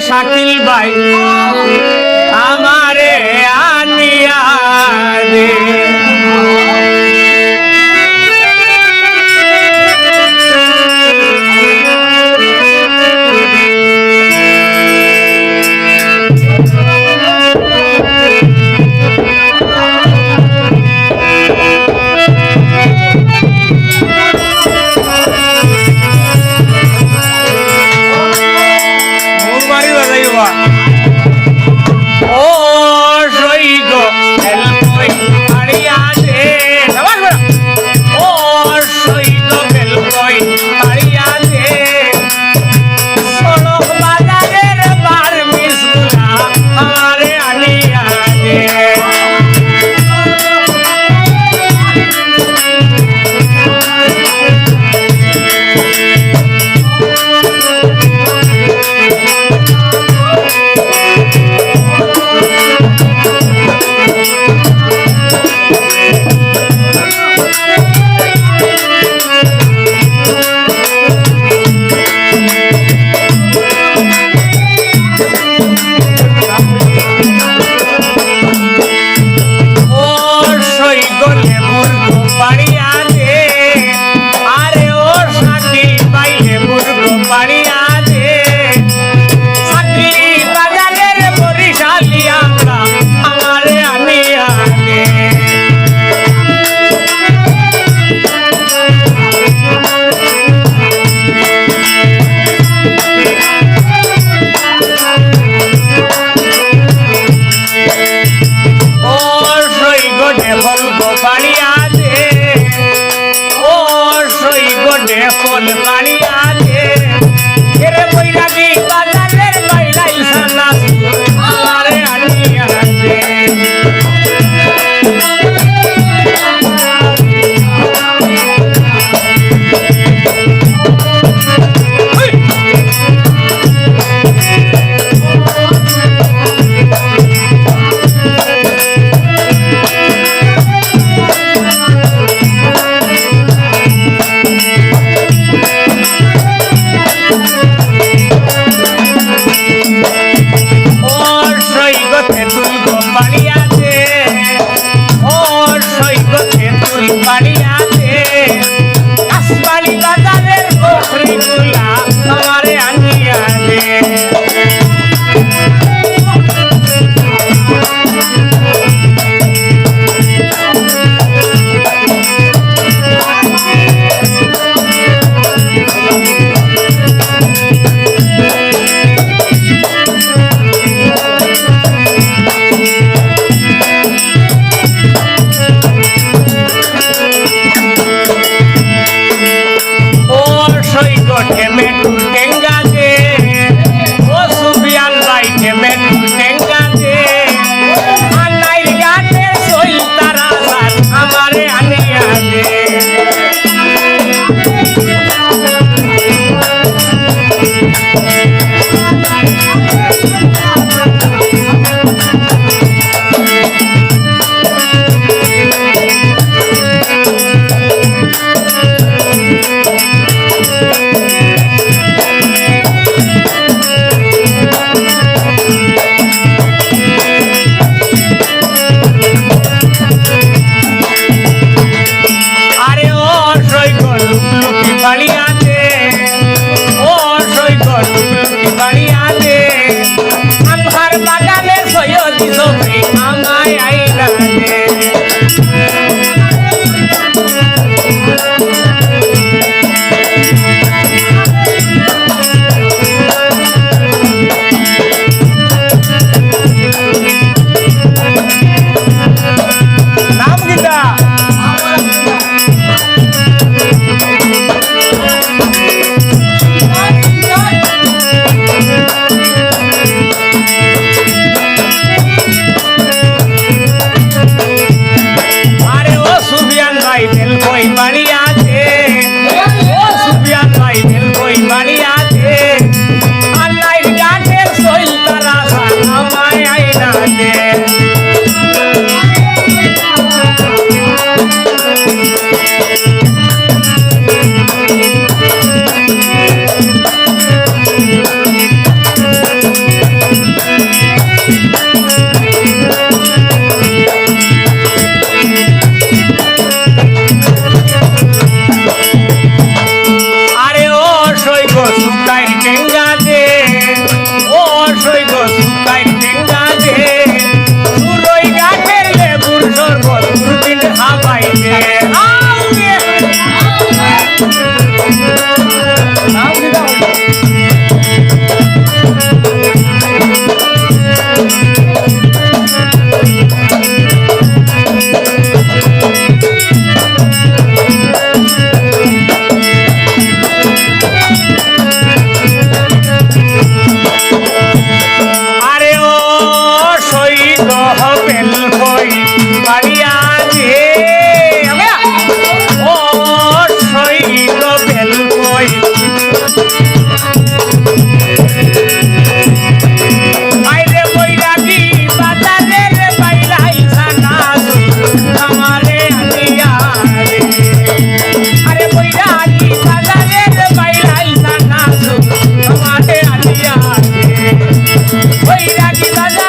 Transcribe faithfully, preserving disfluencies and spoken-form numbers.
শাকিল ভাই, আমারে আনিয়া দে। মুখ মারি বাজাইবা। ও সৈগ, বেলকই পাড়িয়া দে। সাবাস বেটা। ও সৈগ, বেলকই পাড়িয়া দে। সড়ক বাজারের বার্মিজ গুলা আমারে আনিয়া দে। ও সৈগ লেবুর গো পাড়িয়া দে, আরে ও শাকিল ভাই লেবুর গো পাড়িয়া দে, শাকিল বাজারের বরিশালি আমড়া আমারে আনিয়া দে। ও সৈগ ঢেফল গো পাড়িয়া দে, ও সৈগ ঢেফল পাড়িয়া দে। এরে বৈরাগী বাজারের বাইলাই সানা আমারে আনিয়া দে। ও সৈগ তেঁতুল গো পাড়িয়া দে, ও সৈগ তেঁতুল পাড়িয়া দে, কাশবাড়ি বাজারের বকরি গুলা আমারে আনিয়া দে। ও সৈগ টেমেটুর টেঙ্গা দে, ও সুফিয়ান ভাই টেমেটুর টেঙ্গা দে, আনাইর গানে সইল তারা সার আমারে আনিয়া দে। আরে ও সৈগ লুকলুকি বাড়ি আছে, ও সৈগ লুকলুকি বাড়ি আছে। আমার বাগানে সৈয়দি সবরি আমায় আইনা দে। নাম কিতা? কি রাজা